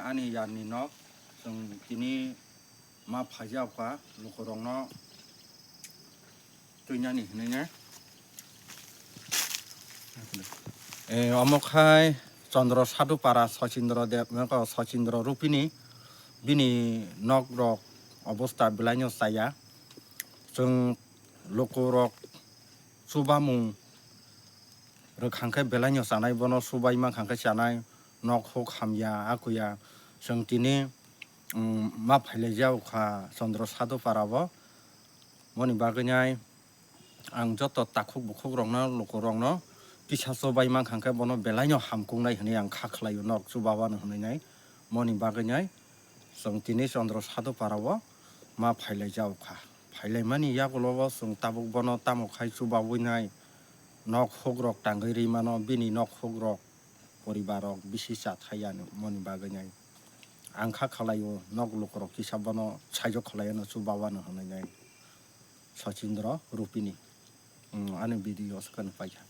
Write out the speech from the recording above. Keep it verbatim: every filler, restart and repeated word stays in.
Ani yarni nok chwng tini ma phaijak kha lukurokno twinani hinwi ne. Eh, omo khai Chandra Sadhu Para Sachindra Deb, Sachindra Rupini bini nok rok obostha belaino chaya. Chwng lukurok chubamung rwkhang khe belaino chanai, bono chubai mankha khe chanai, nok huk hamya akuya. Chwng tini, um, ma phailaijak kha Chandra Sadhu Para o. Moni bagwi nai ang joto takhuk bukhuk rokno, lukurokno kisa chubai mankha khe bono belaino hamkuknai hinwi ang kha khlaio, nok chubawano hinwi nai. Moni bagwi nai chwng tini Chandra Sadhu Para o ma phailaijak kha. Phailaimani yagulo o chwng tabuk bono tamo khai chubawi nai, nok huk rok tangwi rwi mano, bini nok huk rok poribar rok bisi cha thai ya moni bagwi nai. Ang kha khlaio, nok lukurok kisa bono saijo khlaiyano chubawano hinwi nai. Sachindra Rupini. Hmm, ani video swkang paikha.